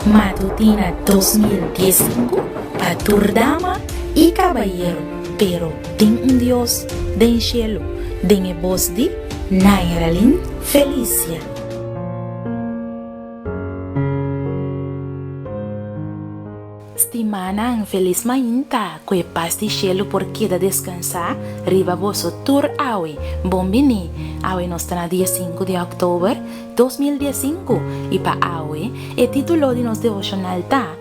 Matutina 2015 pa tur dama i kabayero, pero tin un Dios den shelu, den e bos di Nairalyn Felicia. Stimanan, felis mainta, ku e pas di shelu por keda deskansá riba boso tur awe. Bon bini! Awe nos ta na dia sinku di òktober 2015 i pa awe e título di nos devoshonal ta,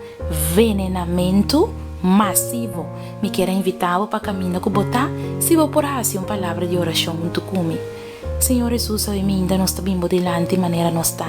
Venenamentu Masivo. Mi kier a invitá bo pa kaminda ku bo ta si bo por hasi un palabra di orashon huntu ku mi. Señor Hesus awe minda nos ta bin bo dilanti manera nos ta.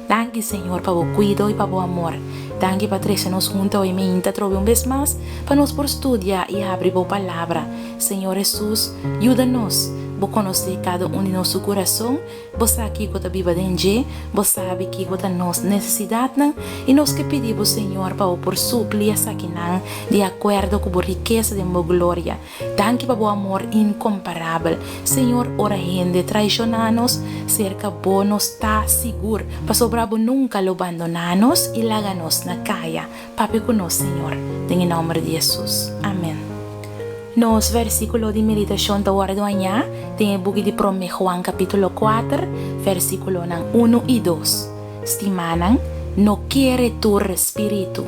Danki Señor pa bo cuido y pa bo amor. Danki pa trece nos hunto awe minda atrobe un bes mas pa nos por studia y habri bo palabra. Señor Hesus yuda nos. Bo conoce cada un di nos su curason, bo sa kico ta biba den dje, bo sabi kico ta nos necesidadnan y nos ke pidi bo Señor pa bo por supli esakinan di acuerdo cu bo rikesa den bo gloria. Danki pa bo amor inkomparabel. Señor, ora hende traishoná nos, serka bo nos ta sigur, pasobra bo nunka lo bandoná nos i laga nos na kaya. Papia ku nos, Señor, den e nòmber di Hesus. Amèn. Nos versíkulo di meditashon ta wòrdu hañá den e buki di Promé Juan kapítulo kuater, versíkulonan unu i dos. Stimánan, no kere tur spiritu,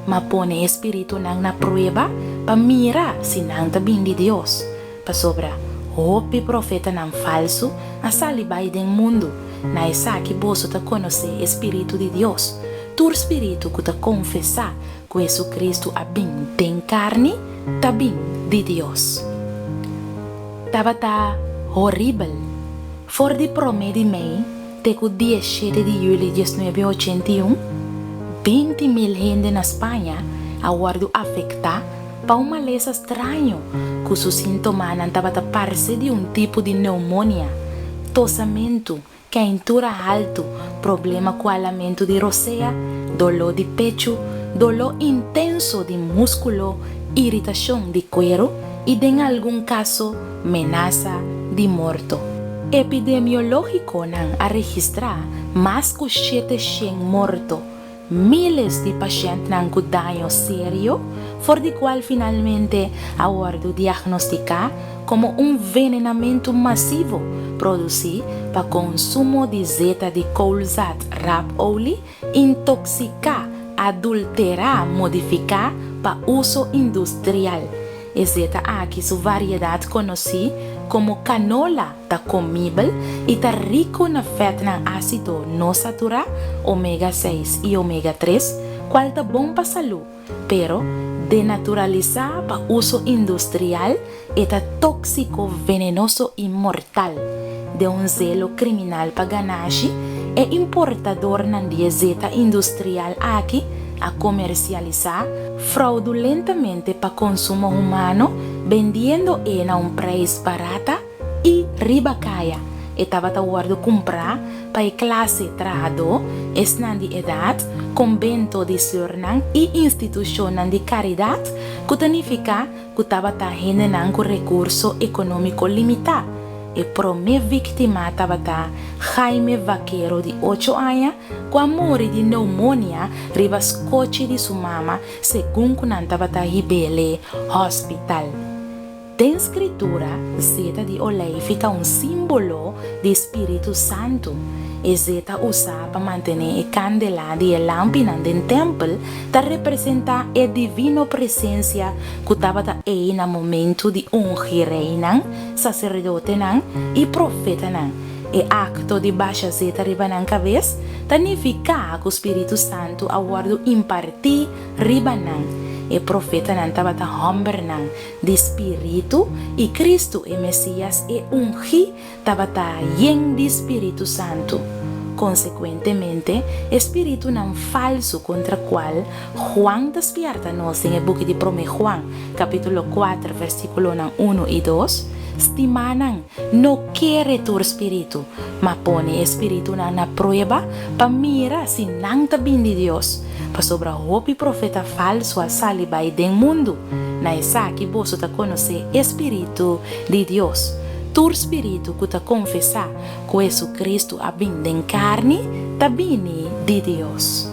ma pone e spiritunan na prueba pa mira si nan ta bin di Dios, pasobra hopi profetanan falsu a sali bai den mundu. Na esaki boso ta konosé e spiritu di Dios, tur spiritu ku ta konfesá ku Hesukristu a bin den karni ta bin di Dios. Tabata horibel. For di promé di mei te ku dieshete di yüli diesnuebe ochenta i un, 20.000 hende na Spaña a wòrdu afektá pa un malesa straño ku su síntomanan tabata parse di un tipo di neumonia, tosamentu, keintura haltu, problema ku alamentu di rosea, doló di pechu, doló intenso di múskulo, iritashon di kueru i den algun kaso menasa di morto. Epidemiológikonan a registrá mas ku 700 morto, míles di pashèntnan ku daño serio, for di kual finalmente a wòrdu diagnostiká komo un venenamentu masivo produsí pa konsumo di zeta di koolzaad rapolie intoksiká, adulterá, modifiká pa uso industrial. E zeta aki su variedat konosí komo kanola ta komibel i ta riku na fètnan ásido no saturá, omega seis i omega tres, kual ta bon pa salú, pero denaturalisá pa uso industrial e ta tóksiko, venenoso i mortal. Den un zelo kriminal pa ganashi, e importadornan di e zeta industrial aki a komersialisá fraudulentamente pa konsumo humano, bendiendo e na un preis barata i riba kaya. E tabata wòrdu kumprá pa e klase trahadó, esnan di edat, konbento di sùrnan i institushonnan di karidat, ku ta nifiká ku tabata hendenan ku rekurso ekonómiko limitá. E promé víktima tabata Jaime Vaquero di ocho aña ku a muri di neumonia riba skochi di su mama segun ku nan tabata hib'ele hospital. Den Skritura, zeta di oleifi ta un símbolo di spiritu santu. E zeta usá pa mantené e kandela di e lampinan den tèmpel ta representá e divino presensia ku tabata ei na momentu di ungi reinan, saserdotenan i profetanan. E akto di basha zeta riba nan kabes ta nifiká ku spiritu santu a wòrdu impartí riba nan. E profetanan tabata hòmbernan di spiritu i Kristu e Mesias e ungí tabata yen di spiritu santu. Konsekuentemente, e spiritunan falsu kontra kual Juan ta spièrta nos den e buki di Promé Juan, kapítulo kuater, versíkulonan unu i dos, Stimánan, no kere tur spiritu, ma pone e spiritunan na prueba pa mira si nan ta bin di Dios, pasobra hopi profeta falsu a sali bai den mundu. Na esaki boso ta konosé e spiritu di Dios. Tur spiritu ku ta konfesá ku Hesukristu a bin den karni ta bini di Dios.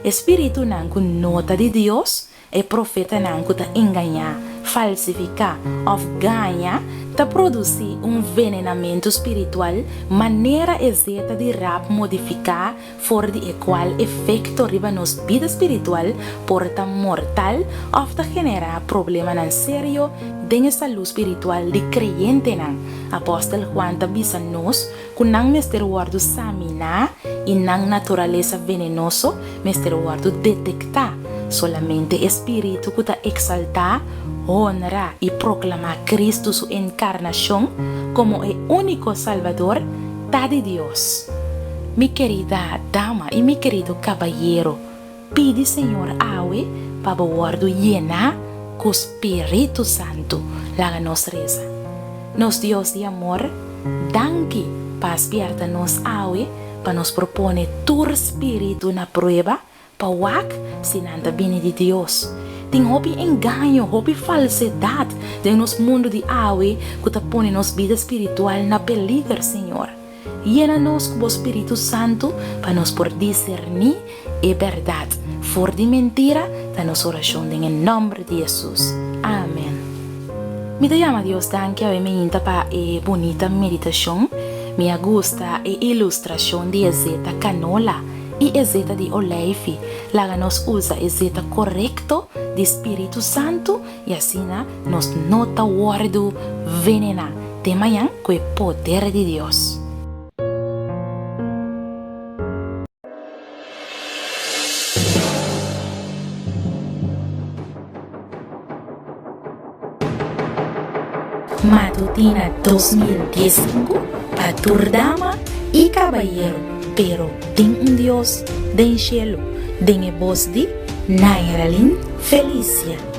E spiritunan ku no ta di Dios, e profetanan ku ta engañá, falsifiká òf gaña, ta produsí un venenamentu spiritual manera e zeta di rap modifiká for di e kual efekto riba nos bida spiritual por ta mortal òf ta generá problemanan serio den e salú spiritual di kreyentenan. Apòstel Juan ta bisa nos ku nan mester wòrdu saminá i nan naturalesa venenoso mester wòrdu detektá. Solamente e spiritu ku ta eksaltá, honra i proklamá Kristu su enkarnashon komo e úniko Salbador ta di Dios. Mi kerida dama i mi kerido kabayero, Pidi Señor awe pa bo wòrdu yená ku Spiritu Santu. Laga nos resa. Nos Dios di amor, danki pa a spièrta nos awe pa nos por pone tur spiritu na prueba pa wak si nan ta bini di Dios. Tin hopi engaño, hopi falsedat den nos mundu di awe ku ta pone nos bida spiritual na peliger, Señor. Yena nos ku bo spiritu santu pa nos por diserní e bèrdat for di mentira ta nos orashon den e nòmber di Hesus. Amen. Mi ta yama Dios danki awe meinta pa e bunita meditashon. Mi a gusta e ilustrashon di e zeta kanola i e zeta di oleifi. Laga nos usa e zeta korekto di spiritu santu I asina nos no ta wòrdu venená te mañan ku e poder di Dios. Matutina 2015 pa tur dama i kabayero, pero tin un Dios den shelu, den e bos di Nairalyn Felicia.